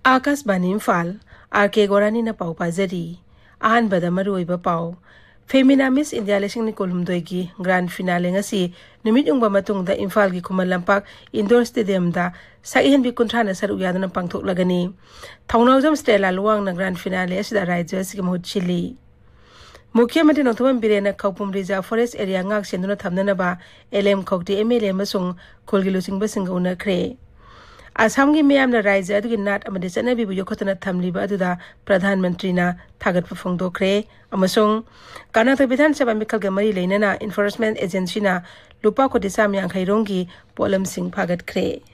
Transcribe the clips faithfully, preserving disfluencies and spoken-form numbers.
ꯑꯥꯀꯥꯁꯕꯥꯅꯤ Imphal, R ꯀꯦ ꯒꯣꯔꯥꯅꯤꯅ ꯄꯥꯎ ꯄꯥꯖꯔꯤ꯫ ꯑꯍꯥꯟꯕꯗ ꯃꯔꯨꯑꯣꯏꯕ ꯄꯥꯎ꯫ ꯐꯦꯃꯤꯅꯥ ꯃꯤꯁ ꯏꯟꯗꯤꯌꯥ ꯂꯤꯁꯤꯡ ꯑꯅꯤ ꯀꯨꯟꯍꯨꯝꯗꯣꯏꯒꯤ ꯒ꯭ꯔꯥꯟ ꯐꯤꯅꯥꯂꯦ ꯉꯁꯤ ꯅꯨꯃꯤꯠ ꯌꯨꯡꯕ ꯃꯇꯨꯡꯗ ꯏꯝꯐꯥꯜꯒꯤ ꯈꯨꯃꯟ ꯂꯝꯄꯥꯛ ꯏꯟꯗꯣꯔ ꯁ꯭ꯇꯦꯗꯤꯌꯝꯗ ꯁꯛꯍꯦꯟꯕꯤ ꯀꯨꯟꯊ꯭ꯔꯥꯅ ꯁꯔꯨꯛ ꯌꯥꯗꯨꯅ ꯄꯥꯡꯊꯣꯛꯂꯒꯅꯤ꯫ ꯊꯧꯅꯥꯎꯖꯝ ꯁ꯭ꯇꯦꯂꯥ ꯂꯨꯋꯥꯡꯅ ꯒ꯭ꯔꯥꯟ ꯐꯤꯅꯥꯂꯦ ꯑꯁꯤꯗ ꯔꯥꯏꯖ꯭ꯌ ꯑꯁꯤꯒꯤ ꯃꯍꯨꯠ ꯁꯤꯜꯂꯤ꯫ ꯃꯨꯈ꯭ꯌ ꯃꯟꯇ꯭ꯔꯤ ꯅꯣꯡꯊꯣꯝꯕꯝ ꯕꯤꯔꯦꯟꯅ ꯈꯧꯄꯨꯝ ꯔꯤꯖꯥꯔꯚ ꯐꯣꯔꯦꯁ꯭ꯠ ꯑꯦꯔꯤꯌꯥ ꯉꯥꯛ ꯁꯦꯟꯗꯨꯅ ꯊꯝꯅꯅꯕ L M Khaute M L A ꯑꯃꯁꯨꯡ ꯈꯨꯜꯒꯤ ꯂꯨꯆꯤꯡꯕꯁꯤꯡꯒ ꯎꯅꯈ꯭ꯔꯦ꯫ ꯑꯁꯥꯝꯒꯤ ꯃꯤꯌꯥꯝꯅ ꯔꯥꯏꯖ꯭ꯌ ꯑꯗꯨꯒꯤ ꯅꯥꯠ ꯑꯃꯗꯤ ꯆꯠꯅꯕꯤꯕꯨ ꯌꯣꯛꯈꯠꯇꯨꯅ ꯊꯝꯂꯤꯕ ꯑꯗꯨꯗ ꯄ꯭ꯔꯙꯥꯟ ꯃꯟꯇ꯭ꯔꯤꯅ ꯊꯥꯒꯠꯄ ꯐꯣꯡꯗꯣꯛꯈ꯭ꯔꯦ꯫ ꯑꯃꯁꯨꯡ ꯀꯔꯅꯥꯇꯛ ꯕꯤꯙꯥꯟ ꯁꯚꯥ ꯃꯤꯈꯜꯒ ꯃꯔꯤ ꯂꯩꯅꯅ ꯏꯟꯐꯣꯔꯁꯃꯦꯟꯠ ꯑꯦꯖꯦꯟꯁꯤꯅ ꯂꯨꯄꯥ ꯀꯣꯇꯤ ꯆꯥꯝꯃ ꯌꯥꯡꯈꯩ ꯔꯣꯝꯒꯤ ꯄꯣꯠꯂꯝꯁꯤꯡ ꯐꯥꯒꯠꯈ꯭ꯔꯦ꯫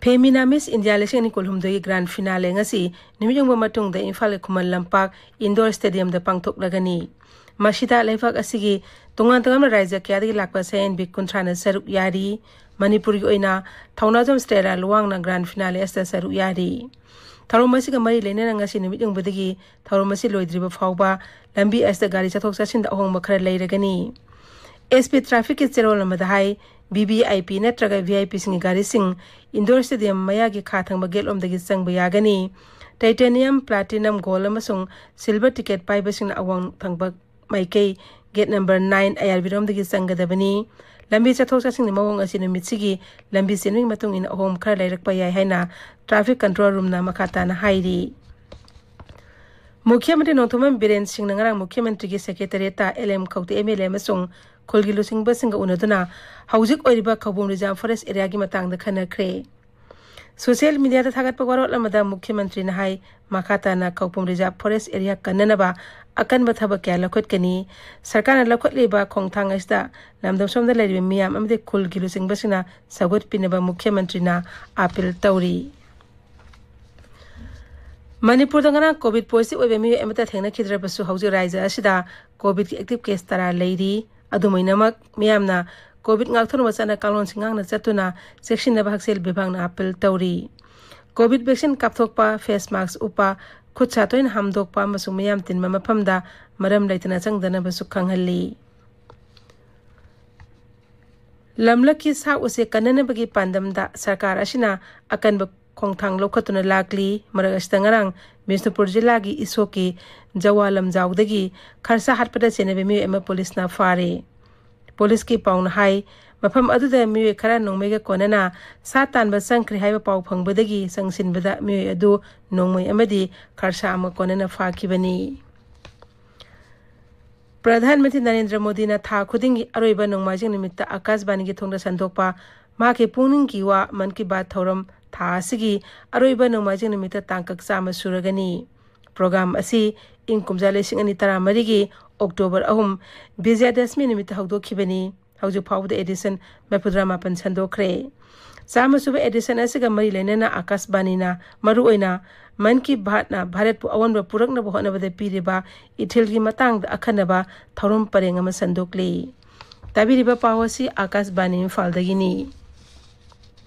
ꯐꯦꯃꯤꯅꯥ ꯃꯤꯁ ꯏꯟꯗꯤꯌꯥ ꯂꯤꯁꯤꯡ ꯑꯅꯤ ꯀꯨꯟꯍꯨꯝꯗꯣꯏꯒꯤ ꯒ꯭ꯔꯥꯟ ꯐꯤꯅꯥꯂꯦ ꯉꯁꯤ ꯅꯨꯃꯤꯠ ꯌꯨꯡꯕ ꯃꯇꯨꯡꯗ ꯏꯝꯐꯥꯜꯒꯤ ꯈꯨꯃꯟ ꯂꯝꯄꯥꯛ ꯏꯟꯗꯣꯔ ꯁ꯭ꯇꯦꯗꯤꯌꯝꯗ ꯄꯥꯡꯊꯣꯛꯂꯒꯅꯤ꯫ ꯃꯁꯤꯗ ꯂꯩꯕꯥꯛ ꯑꯁꯤꯒꯤ ꯇꯣꯉꯥꯟ ꯇꯣꯉꯥꯟꯕ ꯔꯥꯏꯖ꯭ꯌ ꯀꯌꯥꯗꯒꯤ ꯂꯥꯛꯄ ꯁꯛꯍꯦꯟꯕꯤ ꯀꯨꯟꯊ꯭ꯔꯥꯅ ꯁꯔꯨꯛ ꯌꯥꯔꯤ꯫ ꯃꯅꯤꯄꯨꯔꯒꯤ ꯑꯣꯏꯅ ꯊꯧꯅꯥꯖꯝ ꯁ꯭ꯇꯦꯂꯥ ꯂꯨꯋꯥꯡꯅ ꯒ꯭ꯔꯥꯟ ꯐꯤꯅꯥꯂꯦ ꯑꯁꯤꯗ ꯁꯔꯨꯛ ꯌꯥꯔꯤ꯫ ꯊꯧꯔꯝ ꯑꯁꯤꯒ ꯃꯔꯤ ꯂꯩꯅꯅ ꯉꯁꯤ ꯅꯨꯃꯤꯠ ꯌꯨꯡꯕꯗꯒꯤ ꯊꯧꯔꯝ ꯑꯁꯤ ꯂꯣꯏꯗ꯭ꯔꯤꯕ ꯐꯥꯎꯕ ꯂꯝꯕꯤ ꯑꯁꯤꯗ ꯒꯥꯔꯤ ꯆꯠꯊꯣꯛ ꯆꯠꯁꯤꯟꯗ ꯑꯍꯣꯡꯕ ꯈꯔ ꯂꯩꯔꯒꯅꯤ꯫ ꯑꯦꯁ ꯄꯤ ꯇ꯭ꯔꯥꯐꯤꯛꯀꯤ ꯆꯦꯔꯣꯜ ꯑꯃꯗ ꯍꯥꯏ, ꯚꯤ ꯚꯤ ꯑꯥꯏ ꯄꯤ ꯅꯠꯇ꯭ꯔꯒ ꯚꯤ ꯑꯥꯏ ꯄꯤꯁꯤꯡꯒꯤ ꯒꯥꯔꯤꯁꯤꯡ ꯏꯟꯗꯣꯔ ꯁ꯭ꯇꯦꯗꯤꯌꯝ ꯃꯌꯥꯒꯤ ꯈꯥ ꯊꯪꯕ ꯒꯦꯠꯂꯣꯝꯗꯒꯤ ꯆꯪꯕ ꯌꯥꯒꯅꯤ꯫ ꯇꯥꯏꯇꯦꯅꯤꯌꯝ, ꯄ꯭ꯂꯥꯇꯤꯅꯝ, ꯒꯣꯜꯗ ꯑꯃꯁꯨꯡ ꯁꯤꯜꯚꯔ ꯇꯤꯀꯦꯠ ꯄꯥꯏꯕꯁꯤꯡꯅ ꯑꯋꯥꯡ ꯊꯪꯕ ꯃꯥꯏꯀꯩ ꯒꯦꯠ ꯅꯝꯕꯔ ꯅꯥꯏꯟ ꯑꯥꯏ ꯑꯥꯔ ꯕꯤꯔꯣꯝꯗꯒꯤ ꯆꯪꯒꯗꯕꯅꯤ꯫ ꯂꯝꯕꯤ ꯆꯠꯊꯣꯛ ꯆꯠꯁꯤꯟꯒꯤ ꯃꯑꯣꯡ ꯑꯁꯤ ꯅꯨꯃꯤꯠꯁꯤꯒꯤ ꯂꯝꯕꯤ ꯆꯦꯟꯕꯒꯤ ꯃꯇꯨꯡ ꯏꯟꯅ ꯑꯍꯣꯡꯕ ꯈꯔ ꯂꯩꯔꯛꯄ ꯌꯥꯏ ꯍꯥꯏꯅ ꯇ꯭ꯔꯥꯐꯤꯛ ꯀꯟꯇ꯭ꯔꯣꯜ ꯔꯨꯝꯅ ꯃꯈꯥ ꯇꯥꯅ ꯍꯥꯏꯔꯤ꯫ ꯃꯨꯈ꯭ꯌ ꯃꯟꯇ꯭ꯔꯤ ꯅꯣꯡꯊꯣꯝꯕꯝ ꯕꯤꯔꯦꯟ ꯁꯤꯡꯅ ꯉꯔꯥꯡ ꯃꯨꯈ꯭ꯌ ꯃꯟꯇ꯭ꯔꯤꯒꯤ ꯁꯦꯀ꯭ꯔꯦꯇꯔꯤꯌꯦꯠꯇ L M Khaute M L A ꯑꯃꯁꯨꯡ ꯈꯨꯜꯒꯤ ꯂꯨꯆꯤꯡꯕꯁꯤꯡꯒ ꯎꯅꯗꯨꯅ ꯍꯧꯖꯤꯛ ꯑꯣꯏꯔꯤꯕ ꯈꯧꯄꯨꯝ ꯔꯤꯖꯥꯔꯚ ꯐꯣꯔꯦꯁ꯭ꯠ ꯑꯦꯔꯤꯌꯥꯒꯤ ꯃꯇꯥꯡꯗ ꯈꯟꯅꯈ꯭ꯔꯦ꯫ ꯁꯣꯁꯤꯌꯦꯜ ꯃꯤꯗꯤꯌꯥꯗ ꯊꯥꯒꯠꯄ ꯋꯥꯔꯣꯜ ꯑꯃꯗ ꯃꯨꯈ꯭ꯌ ꯃꯟꯇ꯭ꯔꯤꯅ ꯍꯥꯏ, ꯃꯈꯥ ꯇꯥꯅ ꯈꯧꯄꯨꯝ ꯔꯤꯖꯥꯔꯚ ꯐꯣꯔꯦꯁ꯭ꯠ ꯑꯦꯔꯤꯌꯥ ꯀꯟꯅꯅꯕ ꯑꯀꯟꯕ ꯊꯕꯛ ꯀꯌꯥ ꯂꯧꯈꯠꯀꯅꯤ꯫ ꯁꯔꯀꯥꯔꯅ ꯂꯧꯈꯠꯂꯤꯕ ꯈꯣꯡꯊꯥꯡ ꯑꯁꯤꯗ ꯂꯝꯗꯝ ꯁꯣꯝꯗ ꯂꯩꯔꯤꯕ ꯃꯤꯌꯥꯝ ꯑꯃꯗꯤ ꯈꯨꯜꯒꯤ ꯂꯨꯆꯤꯡꯕꯁꯤꯡꯅ ꯁꯧꯒꯠ ꯄꯤꯅꯕ ꯃꯨꯈ꯭ꯌ ꯃꯟꯇ꯭ꯔꯤꯅ ꯑꯥꯄꯤꯜ ꯇꯧꯔꯤ꯫ ꯃꯅꯤꯄꯨꯔꯗ ꯉꯔꯥꯡ ꯀꯣꯚꯤꯗ ꯄꯣꯖꯤꯇꯤꯚ ꯑꯣꯏꯕ ꯃꯤꯑꯣꯏ ꯑꯃꯠꯇ ꯊꯦꯡꯅꯈꯤꯗ꯭ꯔꯕꯁꯨ, ꯍꯧꯖꯤꯛ ꯔꯥꯖ꯭ꯌ ꯑꯁꯤꯗ ꯀꯣꯚꯤꯗꯀꯤ ꯑꯦꯛꯇꯤꯚ ꯀꯦꯁ ꯇꯔꯥ ꯂꯩꯔꯤ꯫ ꯑꯗꯨꯝ ꯑꯣꯏꯅꯃꯛ, ꯃꯤꯌꯥꯝꯅ ꯀꯣꯚꯤꯗ ꯉꯥꯛꯊꯣꯛꯅꯕ ꯆꯠꯅ ꯀꯥꯡꯂꯣꯟꯁꯤꯡ ꯉꯥꯛꯅ ꯆꯠꯇꯨꯅ ꯆꯦꯛꯁꯤꯟꯅꯕ ꯍꯛꯁꯦꯜ ꯕꯤꯚꯥꯒꯅ ꯑꯥꯄꯤꯜ ꯇꯧꯔꯤ꯫ ꯀꯣꯚꯤꯗ ꯚꯦꯛꯁꯤꯟ ꯀꯥꯞꯊꯣꯛꯄ, ꯐꯦꯁ ꯃꯥꯛꯁ ꯎꯞꯄ, ꯈꯨꯠ ꯁꯥ ꯇꯣꯏꯅ ꯍꯥꯝꯗꯣꯛꯄ ꯑꯃꯁꯨꯡ ꯃꯤꯌꯥꯝ ꯇꯤꯟꯕ ꯃꯐꯝꯗ ꯃꯔꯝ ꯂꯩꯇꯅ ꯆꯪꯗꯅꯕꯁꯨ ꯈꯪꯍꯜꯂꯤ꯫ ꯂꯝꯂꯛꯀꯤ ꯁꯥ ꯎꯆꯦꯛ ꯀꯟꯅꯅꯕꯒꯤ ꯄꯥꯟꯗꯝꯗ ꯁꯔꯀꯥꯔ ꯑꯁꯤꯅ ꯑꯀꯟꯕ ꯈꯣꯡꯊꯥꯡ ꯂꯧꯈꯠꯇꯨꯅ ꯂꯥꯛꯂꯤ꯫ ꯃꯔꯛ ꯑꯁꯤꯗ ꯉꯔꯥꯡ ꯕꯤꯁꯅꯨꯄꯨꯔ ꯖꯤꯂꯥꯒꯤ ꯏꯁꯣꯛꯀꯤ ꯖꯋꯥ ꯂꯝꯖꯥꯎꯗꯒꯤ ꯈꯔꯁꯥ ꯍꯥꯠꯄꯗ ꯆꯦꯟꯅꯕ ꯃꯤꯑꯣꯏ ꯑꯃ ꯄꯨꯂꯤꯁꯅ ꯐꯥꯔꯦ꯫ ꯄꯨꯂꯤꯁꯀꯤ ꯄꯥꯎꯅ ꯍꯥꯏ, ꯃꯐꯝ ꯑꯗꯨꯗ ꯃꯤꯑꯣꯏ ꯈꯔ ꯅꯣꯡꯃꯩꯒ ꯀꯣꯟꯅꯅ ꯁꯥ ꯇꯥꯟꯕ ꯆꯪꯈ꯭ꯔꯦ ꯍꯥꯏꯕ ꯄꯥꯎ ꯐꯪꯕꯗꯒꯤ ꯆꯪꯁꯤꯟꯕꯗ ꯃꯤꯑꯣꯏ ꯑꯗꯨ ꯅꯣꯡꯃꯩ ꯑꯃꯗꯤ ꯈꯔꯁꯥ ꯑꯃ ꯀꯣꯟꯅꯅ ꯐꯥꯈꯤꯕꯅꯤ꯫ ꯄ꯭ꯔꯙꯥꯟ ꯃꯟꯇ꯭ꯔꯤ ꯅꯔꯦꯟꯗ꯭ꯔ ꯃꯣꯗꯤꯅ ꯊꯥ ꯈꯨꯗꯤꯡꯒꯤ ꯑꯔꯣꯏꯕ ꯅꯣꯡꯃꯥꯏꯖꯤꯡ ꯅꯨꯃꯤꯠꯇ ꯑꯀꯥꯁꯕꯥꯅꯤꯒꯤ ꯊꯣꯡꯗ ꯁꯟꯗꯣꯛꯄ ꯃꯍꯥꯛꯀꯤ ꯄꯨꯛꯅꯤꯡꯒꯤ ꯋꯥ ꯃꯟ ꯀꯤ ꯕꯥꯠ ꯊꯧꯔꯝ ꯊꯥ ꯑꯁꯤꯒꯤ ꯑꯔꯣꯏꯕ ꯅꯣꯡꯃꯥꯏꯖꯤꯡ ꯅꯨꯃꯤꯠꯇ ꯇꯥꯡꯀꯛ ꯆꯥꯝꯃ ꯁꯨꯔꯒꯅꯤ꯫ ꯄ꯭ꯔꯣꯒ꯭ꯔꯥꯝ ꯑꯁꯤ ꯏꯪ ꯀꯨꯝꯖꯥ ꯂꯤꯁꯤꯡ ꯑꯅꯤ ꯇꯔꯥꯃꯔꯤꯒꯤ ꯑꯣꯛꯇꯣꯕꯔ ꯑꯍꯨꯝ, ꯕꯤꯖꯌꯗꯁꯃꯤ ꯅꯨꯃꯤꯠꯇ ꯍꯧꯗꯣꯛꯈꯤꯕꯅꯤ꯫ ꯍꯧꯖꯤꯛ ꯐꯥꯎꯕꯗ ꯑꯦꯗꯤꯁꯟ ꯃꯔꯤꯐꯨꯇꯔꯥ ꯃꯥꯄꯟ ꯁꯟꯗꯣꯛꯈ꯭ꯔꯦ꯫ ꯆꯥꯝꯃ ꯁꯨꯕ ꯑꯦꯗꯤꯁꯟ ꯑꯁꯤꯒ ꯃꯔꯤ ꯂꯩꯅꯅ ꯑꯀꯥꯁꯕꯥꯅꯤꯅ ꯃꯔꯨꯑꯣꯏꯅ ꯃꯟ ꯀꯤ ꯕꯥꯠꯅ ꯚꯥꯔꯠꯄꯨ ꯑꯑꯣꯟꯕ ꯄꯨꯔꯛꯅꯕ ꯍꯣꯠꯅꯕꯗ ꯄꯤꯔꯤꯕ ꯏꯊꯤꯜꯒꯤ ꯃꯇꯥꯡꯗ ꯑꯈꯟꯅꯕ ꯊꯧꯔꯝ ꯄꯔꯦꯡ ꯑꯃ ꯁꯟꯗꯣꯛꯂꯤ꯫ ꯇꯥꯕꯤꯔꯤꯕ ꯄꯥꯎ ꯑꯁꯤ ꯑꯀꯥꯁꯕꯥꯅꯤ ꯏꯝꯐꯥꯜꯗꯒꯤꯅꯤ꯫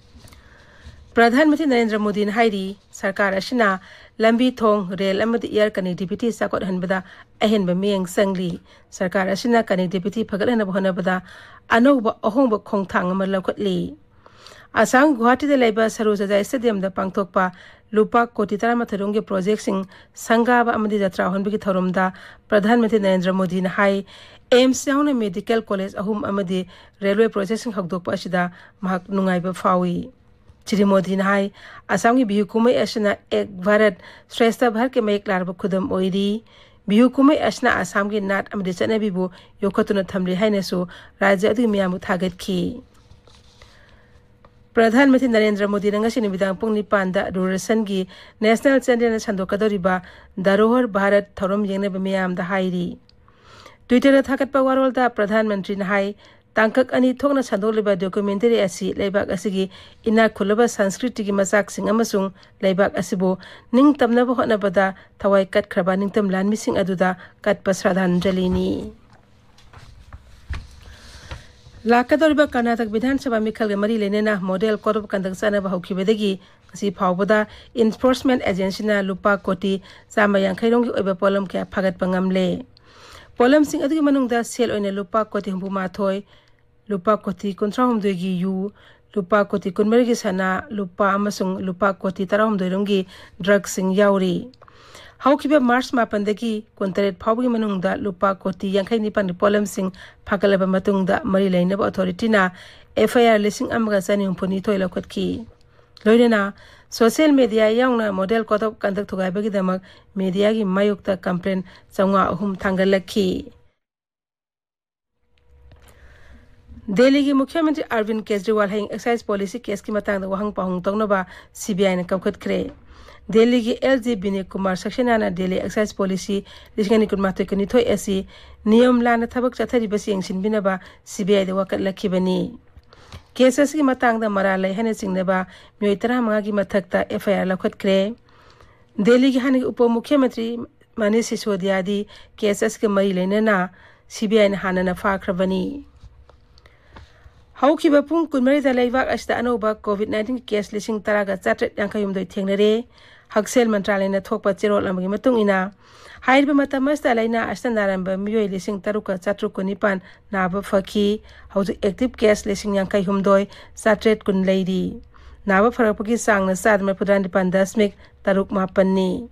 ꯄ꯭ꯔꯙꯥꯟ ꯃꯟꯇ꯭ꯔꯤ ꯅꯔꯦꯟꯗ꯭ꯔ ꯃꯣꯗꯤꯅ ꯍꯥꯏꯔꯤ, ꯁꯔꯀꯥꯔ ꯑꯁꯤꯅ ꯂꯝꯕꯤ ꯊꯣꯡ, ꯔꯦꯜ ꯑꯃꯗꯤ ꯑꯦꯌꯔ ꯀꯅꯦꯛꯇꯤꯚꯤꯇꯤ ꯆꯥꯎꯈꯠꯍꯟꯕꯗ ꯑꯍꯦꯟꯕ ꯃꯤꯠꯌꯦꯡ ꯆꯪꯂꯤ꯫ ꯁꯔꯀꯥꯔ ꯑꯁꯤꯅ ꯀꯅꯦꯛꯇꯤꯚꯤꯇꯤ ꯐꯒꯠꯍꯟꯅꯕ ꯍꯣꯠꯅꯕꯗ ꯑꯅꯧꯕ ꯑꯍꯣꯡꯕ ꯈꯣꯡꯊꯥꯡ ꯑꯃ ꯂꯧꯈꯠꯂꯤ꯫ ꯑꯁꯥꯝ ꯒꯨꯋꯥꯍꯥꯇꯤꯗ ꯂꯩꯕ ꯁꯔꯨ ꯁꯖꯥꯏ ꯁ꯭ꯇꯦꯗꯤꯌꯝꯗ ꯄꯥꯡꯊꯣꯛꯄ ꯂꯨꯄꯥ ꯀꯣꯇꯤ ꯇꯔꯥꯃꯥꯊꯣꯏ ꯔꯣꯝꯒꯤ ꯄ꯭ꯔꯣꯖꯦꯛꯁꯤꯡ ꯁꯪꯒꯥꯕ ꯑꯃꯗꯤ ꯖꯇ꯭ꯔꯥ ꯍꯣꯟꯕꯒꯤ ꯊꯧꯔꯝꯗ ꯄ꯭ꯔꯙꯥꯟ ꯃꯟꯇ꯭ꯔꯤ ꯅꯔꯦꯟꯗ꯭ꯔ ꯃꯣꯗꯤꯅ ꯍꯥꯏ, ꯑꯦꯝꯁ ꯌꯥꯎꯅ ꯃꯦꯗꯤꯀꯦꯜ ꯀꯣꯂꯦꯖ ꯑꯍꯨꯝ ꯑꯃꯗꯤ ꯔꯦꯜꯋꯦ ꯄ꯭ꯔꯣꯖꯦꯛꯁꯤꯡ ꯍꯧꯗꯣꯛꯄ ꯑꯁꯤꯗ ꯃꯍꯥꯛ ꯅꯨꯡꯉꯥꯏꯕ ꯐꯥꯎꯏ꯫ ꯁ꯭ꯔꯤ ꯃꯣꯗꯤꯅ ꯍꯥꯏ, ꯑꯁꯥꯝꯒꯤ ꯕꯤꯍꯨ ꯀꯨꯝꯍꯩ ꯑꯁꯤꯅ ꯑꯦꯛ ꯚꯥꯔꯠ ꯁ꯭ꯔꯦꯁꯊ ꯚꯥꯔꯠꯀꯤ ꯃꯌꯦꯛ ꯂꯥꯔꯕ ꯈꯨꯗꯝ ꯑꯣꯏꯔꯤ꯫ ꯕꯤꯍꯨ ꯀꯨꯝꯍꯩ ꯑꯁꯤꯅ ꯑꯁꯥꯝꯒꯤ ꯅꯥꯠ ꯑꯃꯗꯤ ꯆꯠꯅꯕꯤꯕꯨ ꯌꯣꯛꯈꯠꯇꯨꯅ ꯊꯝꯂꯤ ꯍꯥꯏꯅꯁꯨ ꯔꯥꯖ꯭ꯌ ꯑꯗꯨꯒꯤ ꯃꯤꯌꯥꯝꯕꯨ ꯊꯥꯒꯠꯈꯤ꯫ ꯄ꯭ꯔꯙꯥꯟ ꯃꯟꯇ꯭ꯔꯤ ꯅꯔꯦꯟꯗ꯭ꯔ ꯃꯣꯗꯤꯅ ꯉꯁꯤ ꯅꯨꯃꯤꯗꯥꯡ ꯄꯨꯡ ꯅꯤꯄꯥꯟꯗ ꯗꯨꯔꯗꯔꯁꯟꯒꯤ ꯅꯦꯁꯅꯦꯜ ꯆꯦꯅꯦꯜꯅ ꯁꯟꯗꯣꯛꯀꯗꯧꯔꯤꯕ ꯙꯔꯣꯍꯔ ꯚꯥꯔꯠ ꯊꯧꯔꯝ ꯌꯦꯡꯅꯕ ꯃꯤꯌꯥꯝꯗ ꯍꯥꯏꯔꯤ꯫ ꯇ꯭ꯋꯤꯇꯔꯗ ꯊꯥꯒꯠꯄ ꯋꯥꯔꯣꯜꯗ ꯄ꯭ꯔꯙꯥꯟ ꯃꯟꯇ꯭ꯔꯤꯅ ꯍꯥꯏ, ꯇꯥꯡꯀꯛ ꯑꯅꯤ ꯊꯣꯛꯅ ꯁꯟꯗꯣꯛꯂꯤꯕ ꯗꯣꯀꯨꯃꯦꯟꯇꯔꯤ ꯑꯁꯤ ꯂꯩꯕꯥꯛ ꯑꯁꯤꯒꯤ ꯏꯅꯥꯛ ꯈꯨꯜꯂꯕ ꯁꯪꯁꯀ꯭ꯔꯤꯇꯤꯒꯤ ꯃꯆꯥꯛꯁꯤꯡ ꯑꯃꯁꯨꯡ ꯂꯩꯕꯥꯛ ꯑꯁꯤꯕꯨ ꯅꯤꯡꯇꯝꯅꯕ ꯍꯣꯠꯅꯕꯗ ꯊꯋꯥꯏ ꯀꯠꯈ꯭ꯔꯕ ꯅꯤꯡꯇꯝ ꯂꯥꯟꯃꯤꯁꯤꯡ ꯑꯗꯨꯗ ꯀꯠꯄ ꯁ꯭ꯔꯗꯥꯟꯖꯂꯤꯅꯤ꯫ ꯂꯥꯛꯀꯗꯧꯔꯤꯕ ꯀꯔꯅꯥꯇꯛ ꯕꯤꯙꯥꯟ ꯁꯚꯥ ꯃꯤꯈꯜꯒ ꯃꯔꯤ ꯂꯩꯅꯅ ꯃꯣꯗꯦꯜ ꯀꯣꯗ ꯑꯣꯐ ꯀꯟꯗꯛ ꯆꯠꯅꯕ ꯍꯧꯈꯤꯕꯗꯒꯤ ꯉꯁꯤ ꯐꯥꯎꯕꯗ enforcement agencyꯅ ꯂꯨꯄꯥ ꯀꯣꯇꯤ ꯆꯥꯝꯃ ꯌꯥꯡꯈꯩ ꯔꯣꯝꯒꯤ ꯑꯣꯏꯕ ꯄꯣꯠꯂꯝ ꯀꯌꯥ ꯐꯥꯒꯠꯄ ꯉꯝꯂꯦ꯫ ꯄꯣꯠꯂꯝꯁꯤꯡ ꯑꯗꯨꯒꯤ ꯃꯅꯨꯡꯗ ꯁꯦꯜ ꯑꯣꯏꯅ ꯂꯨꯄꯥ ꯀꯣꯇꯤ ꯍꯨꯝꯐꯨ ꯃꯥꯊꯣꯏ, ꯂꯨꯄꯥ ꯀꯣꯇꯤ ꯀꯨꯟꯊ꯭ꯔꯥ ꯍꯨꯝꯗꯣꯏꯒꯤ ꯌꯨ, ꯂꯨꯄꯥ ꯀꯣꯇꯤ ꯀꯨꯟꯃꯔꯤꯒꯤ ꯁꯅꯥ, ꯂꯨꯄꯥ ꯑꯃꯁꯨꯡ ꯂꯨꯄꯥ ꯀꯣꯇꯤ ꯇꯔꯥꯍꯨꯝꯗꯣꯏ ꯔꯣꯝꯒꯤ ꯗ꯭ꯔꯒꯁꯤꯡ ꯌꯥꯎꯔꯤ꯫ ꯍꯧꯈꯤꯕ ꯃꯥꯔꯆ ꯃꯥꯄꯟꯗꯒꯤ ꯀꯨꯟꯇꯔꯦꯠ ꯐꯥꯎꯕꯒꯤ ꯃꯅꯨꯡꯗ ꯂꯨꯄꯥ ꯀꯣꯇꯤ ꯌꯥꯡꯈꯩ ꯅꯤꯄꯥꯟꯒꯤ ꯄꯣꯠꯂꯝꯁꯤꯡ ꯐꯥꯒꯠꯂꯕ ꯃꯇꯨꯡꯗ ꯃꯔꯤ ꯂꯩꯅꯕ ꯑꯣꯊꯣꯔꯤꯇꯤꯅ F I R ꯂꯤꯁꯤꯡ ꯑꯃꯒ ꯆꯅꯤ ꯍꯨꯝꯐꯨ ꯅꯤꯊꯣꯏ ꯂꯧꯈꯠꯈꯤ꯫ ꯂꯣꯏꯅꯅ social media ꯌꯥꯎꯅ model code of conduct ꯊꯨꯒꯥꯏꯕꯒꯤꯗꯃꯛ mediaꯒꯤ ꯃꯥꯌꯣꯛꯇ complaint ꯆꯥꯝꯃꯉꯥ ꯑꯍꯨꯝ ꯊꯥꯡꯒꯠꯂꯛꯈꯤ꯫ ꯗꯦꯜꯂꯤꯒꯤ ꯃꯨꯈ꯭ꯌ ꯃꯟꯇ꯭ꯔꯤ ꯑꯔꯕꯤꯟ ꯀꯦꯖ꯭ꯔꯤꯋꯥꯜ ꯍꯌꯦꯡ excise policy caseꯀꯤ ꯃꯇꯥꯡꯗ ꯋꯥꯍꯪ ꯄꯥꯎꯍꯪ ꯇꯧꯅꯕ C B Iꯅ ꯀꯧꯈꯠꯈ꯭ꯔꯦ꯫ ꯗꯦꯜꯂꯤꯒꯤ L G ꯕꯤꯅꯦꯛ Kumar ꯁꯛꯁꯦꯅꯥꯅ Delhi excise policy ꯂꯤꯁꯤꯡ ꯑꯅꯤ ꯀꯨꯟꯃꯥꯊꯣꯏ ꯀꯨꯟꯅꯤꯊꯣꯏ ꯑꯁꯤ ꯅꯤꯌꯝ ꯂꯥꯟꯅ ꯊꯕꯛ ꯆꯠꯊꯔꯤꯕꯁꯤ ꯌꯦꯡꯁꯤꯟꯕꯤꯅꯕ C B Iꯗ ꯋꯥꯀꯠꯂꯛꯈꯤꯕꯅꯤ꯫ Case ꯑꯁꯤꯒꯤ ꯃꯇꯥꯡꯗ ꯃꯔꯥꯜ ꯂꯩ ꯍꯥꯏꯅ ꯆꯤꯡꯅꯕ ꯃꯤꯑꯣꯏ ꯇꯔꯥꯃꯉꯥꯒꯤ ꯃꯊꯛꯇ F I R ꯂꯧꯈꯠꯈ꯭ꯔꯦ꯫ ꯗꯦꯜꯂꯤꯒꯤ ꯍꯥꯟꯅꯒꯤ ꯎꯄ ꯃꯨꯈ꯭ꯌ ꯃꯟꯇ꯭ꯔꯤ ꯃꯅꯤꯁ ꯁꯤꯁꯣꯗꯤꯌꯥꯗꯤ case ꯑꯁꯤꯒ ꯃꯔꯤ ꯂꯩꯅꯅ C B Iꯅ ꯍꯥꯟꯅꯅ ꯐꯥꯈ꯭ꯔꯕꯅꯤ꯫ ꯍꯧꯈꯤꯕ ꯄꯨꯡ ꯀꯨꯟꯃꯔꯤꯗ ꯂꯩꯕꯥꯛ ꯑꯁꯤꯗ ꯑꯅꯧꯕ COVID nineteen case ꯂꯤꯁꯤꯡ ꯇꯔꯥꯒ ꯆꯥꯇ꯭ꯔꯦꯠ ꯌꯥꯡꯈꯩ ꯍꯨꯝꯗꯣꯏ ꯊꯦꯡꯅꯔꯦ꯫ ꯍꯛꯁꯦꯜ ꯃꯟꯇ꯭ꯔꯥꯂꯌꯅ ꯊꯣꯛꯄ ꯆꯦꯔꯣꯜ ꯑꯃꯒꯤ ꯃꯇꯨꯡ ꯏꯟꯅ, ꯍꯥꯏꯔꯤꯕ ꯃꯇꯝ ꯑꯁꯤꯗ ꯂꯥꯏꯅꯥ ꯑꯁꯤꯅ ꯅꯥꯔꯝꯕ ꯃꯤꯑꯣꯏ ꯂꯤꯁꯤꯡ ꯇꯔꯨꯛꯀ ꯆꯥꯇ꯭ꯔꯨꯛ ꯀꯨꯟꯅꯤꯄꯥꯟ ꯅꯥꯕ ꯐꯈꯤ꯫ ꯍꯧꯖꯤꯛ active case ꯂꯤꯁꯤꯡ ꯌꯥꯡꯈꯩ ꯍꯨꯝꯗꯣꯏ ꯆꯥꯇ꯭ꯔꯦꯠ ꯀꯨꯟ ꯂꯩꯔꯤ꯫ ꯅꯥꯕ ꯐꯔꯛꯄꯒꯤ ꯆꯥꯡꯅ ꯆꯥꯗ ꯃꯔꯤꯐꯨꯇꯔꯥ ꯅꯤꯄꯥꯟ ꯗꯁꯃꯤꯛ ꯇꯔꯨꯛ ꯃꯥꯄꯟꯅꯤ꯫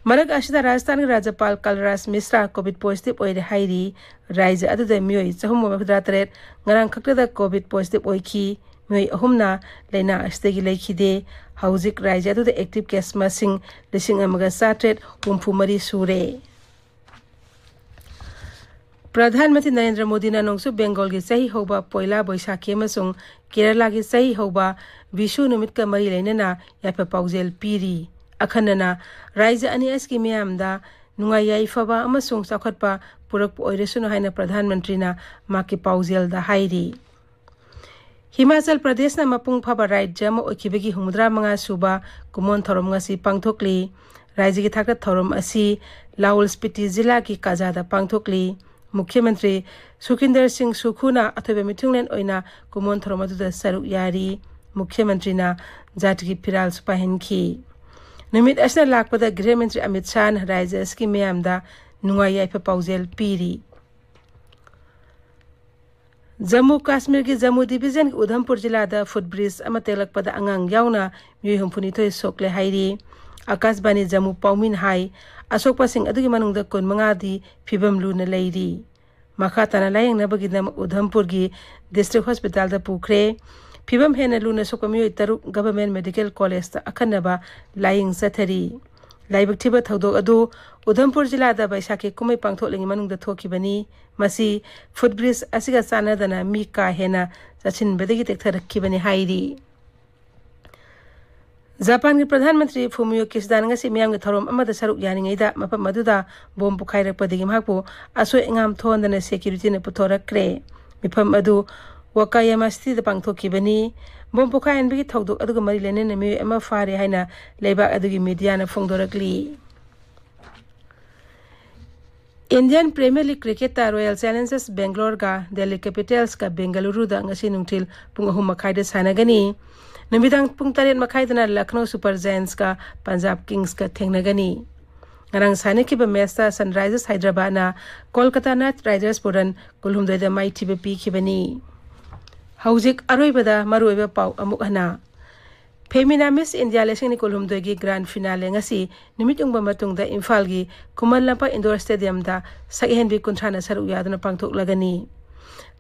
ꯃꯔꯛ ꯑꯁꯤꯗ ꯔꯥꯖꯁꯊꯥꯟꯒꯤ ꯔꯥꯖ꯭ꯌꯄꯥꯜ ꯀꯜꯔꯥꯖ ꯃꯤꯁ꯭ꯔꯥ COVID positive ꯑꯣꯏꯔꯦ ꯍꯥꯏꯔꯤ꯫ ꯔꯥꯖ꯭ꯌ ꯑꯗꯨꯗ ꯃꯤꯑꯣꯏ ꯆꯍꯨꯝ ꯃꯔꯤꯐꯨꯇꯔꯥ ꯇꯔꯦꯠ ꯉꯔꯥꯡ ꯈꯛꯇꯗ COVID positive ꯑꯣꯏꯈꯤ꯫ ꯃꯤꯑꯣꯏ ꯑꯍꯨꯝꯅ ꯂꯥꯏꯅꯥ ꯑꯁꯤꯗꯒꯤ ꯂꯩꯈꯤꯗꯦ꯫ ꯍꯧꯖꯤꯛ ꯔꯥꯖ꯭ꯌ ꯑꯗꯨꯗ active case ꯃꯁꯤꯡ ꯂꯤꯁꯤꯡ ꯑꯃꯒ ꯆꯥꯇ꯭ꯔꯦꯠ ꯍꯨꯝꯐꯨ ꯃꯔꯤ ꯁꯨꯔꯦ꯫ ꯄ꯭ꯔꯙꯥꯟ ꯃꯟꯇ꯭ꯔꯤ ꯅꯔꯦꯟꯗ꯭ꯔ ꯃꯣꯗꯤꯅ ꯅꯣꯡꯆꯨꯞ ꯕꯦꯡꯒꯣꯜꯒꯤ ꯆꯍꯤ ꯍꯧꯕ ꯄꯣꯏꯂꯥ ꯕꯣꯏꯁꯥꯈꯤ ꯑꯃꯁꯨꯡ ꯀꯦꯔꯂꯥꯒꯤ ꯆꯍꯤ ꯍꯧꯕ ꯕꯤꯁꯨ ꯅꯨꯃꯤꯠꯀ ꯃꯔꯤ ꯂꯩꯅꯅ ꯌꯥꯏꯐ ꯄꯥꯎꯖꯦꯜ ꯄꯤꯔꯤ꯫ ꯑꯈꯟꯅꯅ ꯔꯥꯖ꯭ꯌ ꯑꯅꯤ ꯑꯁꯤꯒꯤ ꯃꯤꯌꯥꯝꯗ ꯅꯨꯡꯉꯥꯏ ꯌꯥꯏꯐꯕ ꯑꯃꯁꯨꯡ ꯆꯥꯎꯈꯠꯄ ꯄꯨꯔꯛꯄ ꯑꯣꯏꯔꯁꯅꯨ ꯍꯥꯏꯅ ꯄ꯭ꯔꯙꯥꯟ ꯃꯟꯇ꯭ꯔꯤꯅ ꯃꯍꯥꯛꯀꯤ ꯄꯥꯎꯖꯦꯜꯗ ꯍꯥꯏꯔꯤ꯫ ꯍꯤꯃꯥꯆꯜ ꯄ꯭ꯔꯗꯦꯁꯅ ꯃꯄꯨꯡ ꯐꯥꯕ ꯔꯥꯖ꯭ꯌ ꯑꯃ ꯑꯣꯏꯈꯤꯕꯒꯤ ꯍꯨꯝꯐꯨꯇꯔꯥ ꯃꯉꯥ ꯁꯨꯕ ꯀꯨꯝꯑꯣꯟ ꯊꯧꯔꯝ ꯉꯁꯤ ꯄꯥꯡꯊꯣꯛꯂꯤ꯫ ꯔꯥꯖ꯭ꯌꯒꯤ ꯊꯥꯛꯇ ꯊꯧꯔꯝ ꯑꯁꯤ ꯂꯥꯍꯨꯜ ꯁ꯭ꯄꯤꯇꯤ ꯖꯤꯂꯥꯒꯤ ꯀꯥꯖꯥꯗ ꯄꯥꯡꯊꯣꯛꯂꯤ꯫ ꯃꯨꯈ꯭ꯌ ꯃꯟꯇ꯭ꯔꯤ ꯁꯨꯈꯤꯟꯗꯔ ꯁꯤꯡ ꯁꯨꯈꯨꯅ ꯑꯊꯣꯏꯕ ꯃꯤꯊꯨꯡꯂꯦꯟ ꯑꯣꯏꯅ ꯀꯨꯝꯑꯣꯟ ꯊꯧꯔꯝ ꯑꯗꯨꯗ ꯁꯔꯨꯛ ꯌꯥꯔꯤ꯫ ꯃꯨꯈ꯭ꯌ ꯃꯟꯇ꯭ꯔꯤꯅ ꯖꯥꯇꯤꯒꯤ ꯐꯤꯔꯥꯜꯁꯨ ꯄꯥꯏꯍꯟꯈꯤ꯫ ꯅꯨꯃꯤꯠ ꯑꯁꯤꯅ ꯂꯥꯛꯄꯗ ꯒ꯭ꯔꯤꯍ ꯃꯟꯇ꯭ꯔꯤ ꯑꯃꯤꯠ ꯁꯥꯍꯅ ꯔꯥꯖ꯭ꯌ ꯑꯁꯤꯒꯤ ꯃꯤꯌꯥꯝꯗ ꯅꯨꯡꯉꯥꯏ ꯌꯥꯏꯐ ꯄꯥꯎꯖꯦꯜ ꯄꯤꯔꯤ꯫ ꯖꯝꯃꯨ ꯀꯥꯁꯃꯤꯔꯒꯤ ꯖꯝꯃꯨ ꯗꯤꯕꯤꯖꯟꯒꯤ ꯎꯙꯝꯄꯨꯔ ꯖꯤꯂꯥꯗ ꯐꯨꯠ ꯕ꯭ꯔꯤꯖ ꯑꯃ ꯇꯦꯛꯂꯛꯄꯗ ꯑꯉꯥꯡ ꯌꯥꯎꯅ ꯃꯤꯑꯣꯏ ꯍꯨꯝꯐꯨꯅꯤꯊꯣꯏ ꯁꯣꯛꯂꯦ ꯍꯥꯏꯔꯤ꯫ ꯑꯀꯥꯁꯕꯥꯅꯤ ꯖꯝꯃꯨ ꯄꯥꯎꯃꯤꯅ ꯍꯥꯏ, ꯑꯁꯣꯛꯄꯁꯤꯡ ꯑꯗꯨꯒꯤ ꯃꯅꯨꯡꯗ ꯀꯨꯟꯃꯉꯥꯗꯤ ꯐꯤꯕꯝ ꯂꯨꯅ ꯂꯩꯔꯤ꯫ ꯃꯈꯥ ꯇꯥꯅ ꯂꯥꯌꯦꯡꯅꯕꯒꯤꯗꯃꯛ ꯎꯙꯝꯄꯨꯔꯒꯤ ꯗꯤꯁꯇ꯭ꯔꯤꯛ ꯍꯣꯁꯄꯤꯇꯥꯜꯗ ꯄꯨꯈ꯭ꯔꯦ꯫ ꯐꯤꯕꯝ ꯍꯦꯟꯅ ꯂꯨꯅ ꯁꯣꯛꯄ ꯃꯤꯑꯣꯏ ꯇꯔꯨꯛ ꯒꯚꯔꯟꯃꯦꯟꯠ ꯃꯦꯗꯤꯀꯦꯜ ꯀꯣꯂꯦꯖꯇ ꯑꯈꯟꯅꯕ ꯂꯥꯌꯦꯡ ꯆꯠꯊꯔꯤ꯫ ꯂꯥꯏꯕꯛ ꯊꯤꯕ ꯊꯧꯗꯣꯛ ꯑꯗꯨ ꯎꯙꯝꯄꯨꯔ ꯖꯤꯂꯥꯗ ꯕꯩꯁꯥꯈꯤ ꯀꯨꯝꯍꯩ ꯄꯥꯡꯊꯣꯛꯂꯤꯉꯩ ꯃꯅꯨꯡꯗ ꯊꯣꯛꯈꯤꯕꯅꯤ꯫ ꯃꯁꯤ ꯐꯨꯠ ꯕ꯭ꯔꯤꯖ ꯑꯁꯤꯒ ꯆꯥꯟꯅꯗꯅ ꯃꯤ ꯀꯥ ꯍꯦꯟꯅ ꯆꯠꯁꯤꯟꯕꯗꯒꯤ ꯇꯦꯛꯊꯔꯛꯈꯤꯕꯅꯤ ꯍꯥꯏꯔꯤ꯫ ꯖꯄꯥꯟꯒꯤ ꯄ꯭ꯔꯙꯥꯟ ꯃꯟꯇ꯭ꯔꯤ ꯐꯨꯃꯤꯌꯣ ꯀꯤꯁꯤꯗꯥꯅ ꯉꯁꯤ ꯃꯤꯌꯥꯝꯒꯤ ꯊꯧꯔꯝ ꯑꯃꯗ ꯁꯔꯨꯛ ꯌꯥꯔꯤꯉꯩꯗ ꯃꯐꯝ ꯑꯗꯨꯗ ꯕꯣꯝ ꯄꯣꯈꯥꯏꯔꯛꯄꯗꯒꯤ ꯃꯍꯥꯛꯄꯨ ꯑꯁꯣꯏ ꯑꯉꯥꯝ ꯊꯣꯛꯍꯟꯗꯅ ꯁꯦꯀ꯭ꯌꯨꯔꯤꯇꯤꯅ ꯄꯨꯊꯣꯔꯛꯈ꯭ꯔꯦ꯫ ꯃꯤꯐꯝ ꯑꯗꯨ ꯋꯥꯀꯥꯌꯥꯃꯥ ꯁꯤꯇꯤꯗ ꯄꯥꯡꯊꯣꯛꯈꯤꯕꯅꯤ꯫ ꯕꯣꯝ ꯄꯣꯈꯥꯏꯍꯟꯕꯒꯤ ꯊꯧꯗꯣꯛ ꯑꯗꯨꯒ ꯃꯔꯤ ꯂꯩꯅꯅ ꯃꯤꯑꯣꯏ ꯑꯃ ꯐꯥꯔꯦ ꯍꯥꯏꯅ ꯂꯩꯕꯥꯛ ꯑꯗꯨꯒꯤ ꯃꯤꯗꯤꯌꯥꯅ ꯐꯣꯡꯗꯣꯔꯛꯂꯤ꯫ ꯏꯟꯗꯤꯌꯟ ꯄ꯭ꯔꯤꯃꯤꯌꯔ ꯂꯤꯒ ꯀ꯭ꯔꯤꯀꯦꯠꯇ ꯔꯣꯌꯦꯜ ꯆꯦꯂꯦꯟꯖꯔꯁ ꯕꯦꯡꯒꯂꯣꯔꯒ ꯗꯦꯜꯂꯤ ꯀꯦꯄꯤꯇꯦꯜꯁꯀ ꯕꯦꯡꯒꯂꯨꯔꯨꯗ ꯉꯁꯤ ꯅꯨꯡꯊꯤꯜ ꯄꯨꯡ ꯑꯍꯨꯝ ꯃꯈꯥꯏꯗ ꯁꯥꯟꯅꯒꯅꯤ꯫ ꯅꯨꯃꯤꯗꯥꯡ ꯄꯨꯡ ꯇꯔꯦꯠ ꯃꯈꯥꯏꯗꯅ ꯂꯈꯅꯧ ꯁꯨꯄꯔ ꯖꯥꯌꯟꯁꯀ ꯄꯟꯖꯥꯕ ꯀꯤꯡꯁꯀ ꯊꯦꯡꯅꯒꯅꯤ꯫ ꯉꯔꯥꯡ ꯁꯥꯟꯅꯈꯤꯕ ꯃꯦꯆꯇ ꯁꯟꯔꯥꯏꯖꯔꯁ ꯍꯥꯏꯗ꯭ꯔꯕꯥꯗꯅ ꯀꯣꯜꯀꯇꯥ ꯅꯥꯏꯠ ꯔꯥꯏꯗꯔꯁꯄꯨ ꯔꯟ ꯀꯨꯟꯍꯨꯝꯗꯣꯏꯗ ꯃꯥꯏꯊꯤꯕ ꯄꯤꯈꯤꯕꯅꯤ꯫ ꯍꯧꯖꯤꯛ ꯑꯔꯣꯏꯕꯗ ꯃꯔꯨꯑꯣꯏꯕ ꯄꯥꯎ ꯑꯃꯨꯛ ꯍꯟꯅ꯫ ꯐꯦꯃꯤꯅꯥ ꯃꯤꯁ ꯏꯟꯗꯤꯌꯥ ꯂꯤꯁꯤꯡ ꯑꯅꯤ ꯀꯨꯟꯍꯨꯝꯗꯣꯏꯒꯤ ꯒ꯭ꯔꯥꯟ ꯐꯤꯅꯥꯂꯦ ꯉꯁꯤ ꯅꯨꯃꯤꯠ ꯌꯨꯡꯕ ꯃꯇꯨꯡꯗ ꯏꯝꯐꯥꯜꯒꯤ ꯈꯨꯃꯟ ꯂꯝꯄꯥꯛ ꯏꯟꯗꯣꯔ ꯁ꯭ꯇꯦꯗꯤꯌꯝꯗ ꯁꯛꯍꯦꯟꯕꯤ ꯀꯨꯟꯊ꯭ꯔꯥꯅ ꯁꯔꯨꯛ ꯌꯥꯗꯨꯅ ꯄꯥꯡꯊꯣꯛꯂꯒꯅꯤ꯫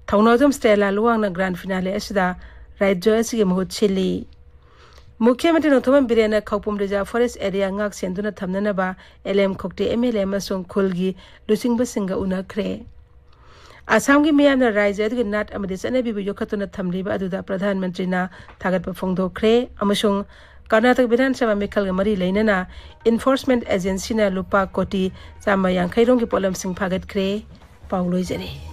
ꯊꯧꯅꯥꯎꯖꯝ ꯁ꯭ꯇꯦꯂꯥ ꯂꯨꯋꯥꯡꯅ ꯒ꯭ꯔꯥꯟ ꯐꯤꯅꯥꯂꯦ ꯑꯁꯤꯗ ꯔꯥꯖ꯭ꯌ ꯑꯁꯤꯒꯤ ꯃꯍꯨꯠ ꯁꯤꯜꯂꯤ꯫ ꯃꯨꯈ꯭ꯌ ꯃꯟꯇ꯭ꯔꯤ ꯅꯣꯡꯊꯣꯝꯕꯝ ꯕꯤꯔꯦꯟꯅ ꯈꯧꯄꯨꯝ ꯔꯤꯖꯥꯔꯚ ꯐꯣꯔꯦꯁ꯭ꯠ ꯑꯦꯔꯤꯌꯥ ꯉꯥꯛ ꯁꯦꯟꯗꯨꯅ ꯊꯝꯅꯅꯕ L M Khaute M L A ꯑꯃꯁꯨꯡ ꯈꯨꯜꯒꯤ ꯂꯨꯆꯤꯡꯕꯁꯤꯡꯒ ꯎꯅꯈ꯭ꯔꯦ꯫ ꯑꯁꯥꯝꯒꯤ ꯃꯤꯌꯥꯝꯅ ꯔꯥꯖ꯭ꯌ ꯑꯗꯨꯒꯤ ꯅꯥꯠ ꯑꯃꯗꯤ ꯆꯠꯅꯕꯤꯕꯨ ꯌꯣꯛꯈꯠꯇꯨꯅ ꯊꯝꯂꯤꯕ ꯑꯗꯨꯗ ꯄ꯭ꯔꯙꯥꯟ ꯃꯟꯇ꯭ꯔꯤꯅ ꯊꯥꯒꯠꯄ ꯐꯣꯡꯗꯣꯛꯈ꯭ꯔꯦ ꯑꯃꯁꯨꯡ ꯀꯔꯅꯥꯇꯀ ꯕꯤꯙꯥꯟ ꯁꯚꯥ ꯃꯤꯈꯜꯒ ꯃꯔꯤ ꯂꯩꯅꯅ ꯏꯟꯐꯣꯔꯁꯃꯦꯟꯠ ꯑꯦꯖꯦꯟꯁꯤꯅ ꯂꯨꯄꯥ ꯀꯣꯇꯤ ꯆꯥꯝꯃ ꯌꯥꯡꯈꯩ ꯔꯣꯝꯒꯤ ꯄꯣꯠꯂꯝꯁꯤꯡ ꯐꯥꯒꯠꯈ꯭ꯔꯦ꯫ ꯄꯥꯎ ꯂꯣꯏꯖꯔꯦ꯫